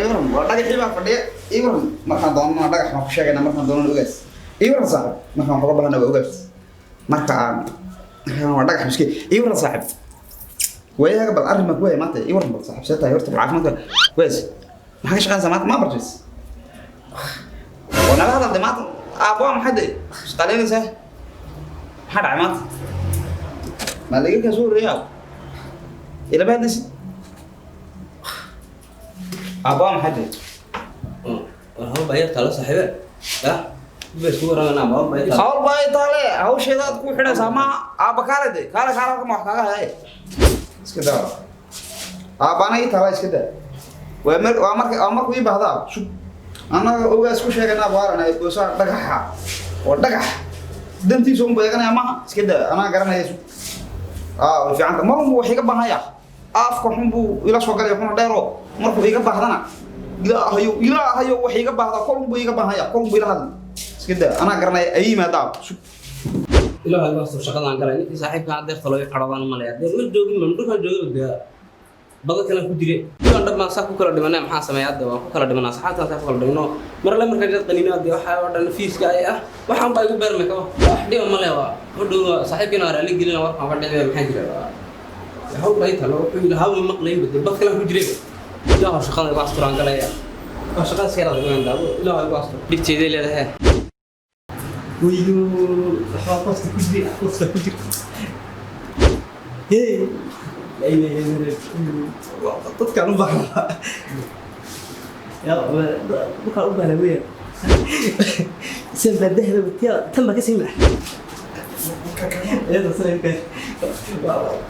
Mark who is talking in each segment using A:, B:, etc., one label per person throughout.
A: Waran, waa dhagaxii baa fadhiya. Ii waran, markaan doonana dhagax baan ku sheegaynaa, markaan doonana ogaas. Ii waran saaxib, markaan wax uga baahana waa ogaas, marka aan markaan waa dhagax miskiin. Ii waran saaxib, waayahaga bal arrin baan ku haya maanta. Ii waran bal saaxib, see tahay horta? Bal caafimaadka ogaas, maxaa ka shaqaynaysaa maanta? Ma barjis waa nala hadal de maanta. Aabbo, waa maxay de shaqaalaynaysaa? Maxaa dhacay maanta? Maa laga kaa soo horreeya aabo? Ilama hadlaysid aabbo, waa maxay de?
B: Hawl baa yartaa la saaxiibe ya ba isku waramanaa, hawl baa yartaa.
A: Hawl baa taale, hawsheedaad ku xidhaysaa ma aabba? Kaale de, kaale kaale, halkan wax kaaga haye. Iska daa aabbaana ii taala, iska daa. Waa mar waa marka waa markuu ii baahdaa. Sug, annaga ogaas ku sheeganaa baaranay boosaa dhagaxa oo dhagax dantiisa un beeganaya maha. Iska daa, anaa garanaya. Sug, aa way fiicanta. Mar unbu wax iga baahaya, afka xun buu ila soo galaya, xuna dheero. Markuu iga baahdana, Ilaahayo, Ilaahayo, wax iga baahda kol unbuu iga baahaya, kol unbuu ila hadli. Iska daa, anaa garanaya. Ay yimaadaa, sug.
B: Ilaahay baa soo shaqadaan galay. Ninkii saaxiibka adeerta loo cadhoodaan malaya dee, ma joogin, ma dhulkaan joogin dee, bada kale ku jire diiwaan dhab baan saa ku kala dhimanay. Maxaa sameeya hadda? Waan ku kala dhimanaa, saxaabtaan saa ku kala dhimano. Mar alle markaa jad qaniino dee, waxaa oo dhan fiiska ay ah, waxaan baa igu beermay kaba. Wax dhiba male, waa hodhow saaxiibkiina waa raali gelina, warkaan ka dhici. Maxaa jira? Hawl bay talo, wuxuu yidhi hawl maqlayn bade, bad kale ku jire. Ilaahu shaqada igu asturaan galaya, waa shaqada iska yaraada goyn daabo. Ilaahu igu astur, dhibteeday leedahay.
C: Wayyo, waxbaa qofka ku jira, qofka ku jira. Hey, la ilaha illa Allah, dadkaan u baahnaa ya, dadkaan u baahnaa weeyaan. Sen baa dahda tiya tan baa ka sii max iyada saaxiibka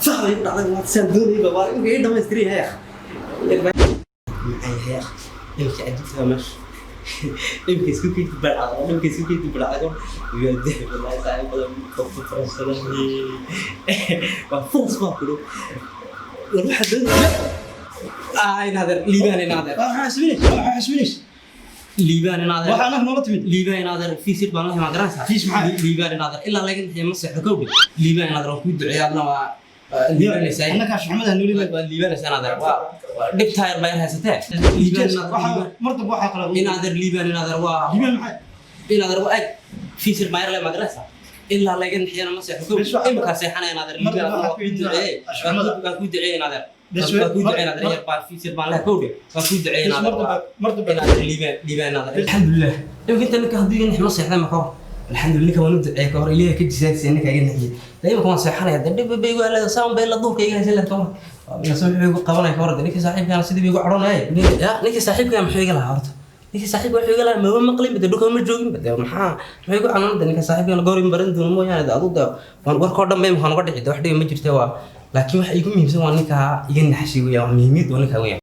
C: saxda igu dhacday. Waa saan doonayba, waa imika ii dhamaystiran yahay. Maxay yahay imika? Cajiibta meesha dhibka isku keedi barcada, dhibka isku keedi barcada iyo dahab. Wallahi saaxiibada qofka faransada waa furas baa ku dhow. War waxaa doonaya
B: Inaadeer Liibaan, inaadeer.
C: Waxaa xasbinays, waxaa xasbinays.
B: Liibaan, inaadeer.
C: Waxaa anaga noola timid.
B: Liibaan, inaadeer, fiisir baan la himaa, garanaysaa?
C: Fiis maxaa?
B: Liibaan, inaadeer, ilaa laga naxiyo ma seexdo kowdhi. Liibaan, inaadeer, waan kuu duceeya, adna waa liibaanaysaa.
C: Annagaa shuxmada nooli.
B: Waa liibaanaysaa inaadeer, waa dhib taayar baa yar haysatee Liibaan, inaadeer.
C: Waxaa
B: Liibaan.
C: mar dambe waxaa kala.
B: Inaadeer Liibaan, inaadeer, waa
C: Liibaan maxay?
B: Inaadeer, waa eg, fiisir baa yar le, ma garanaysaa? Ilaa laga naxiyana ma seexdo
C: Bes
B: kowdhi. Imika seexanaya inaadeer.
C: Mar
B: Liibaan,
C: dambe
B: adna
C: waxaa
B: waa
C: ku
B: kuu duceeyey.
C: ashxumada.
B: Waa kuu duceeyey inaadeer.
C: Bes
B: Waa kuu duceeyey inaadeer, yar baan fiisir baan leh kowdhi, waa kuu duceeyey
C: Bes mar
B: inaadeer.
C: dambe, mar dambe.
B: Inaadeer Liibaan, Liibaan, inaadeer, alxamdulilah. Imika inta ninka hadduu iga nixi ma seexday ma kahor. Alxamdulilah, ninka waan u duceeyey kahor, Ilaahay ka jisaagsiya ninka iga nixiyey. Dee imika waan seexanaya dee, dhib bay igu haleeda saan bay la duurka iga haysan lahayd kahor. Mise wuxuu igu qabanaya kahor dee? Ninkii saaxiibkaana sidii bay igu cadhoonaya ya. Ninkii saaxiibkaa muxuu iga lahaa horta? Ninkii saaxiibka wuxuu iga lahaa maba maqlin ba dee, dhulka ma joogin ba dee. Maxaa igu canoon dee? Ninka saaxiibkaana goor in baran doono mooyaane dee, adu dee waan warkoo dhan ba imika uga dhici dee, wax dhiba ma jirte. Waa laakiin waxa igu muhiimsan waa ninkaa iga naxshay weeyaan, waa muhiimiyad waa ninkaa weeyaan.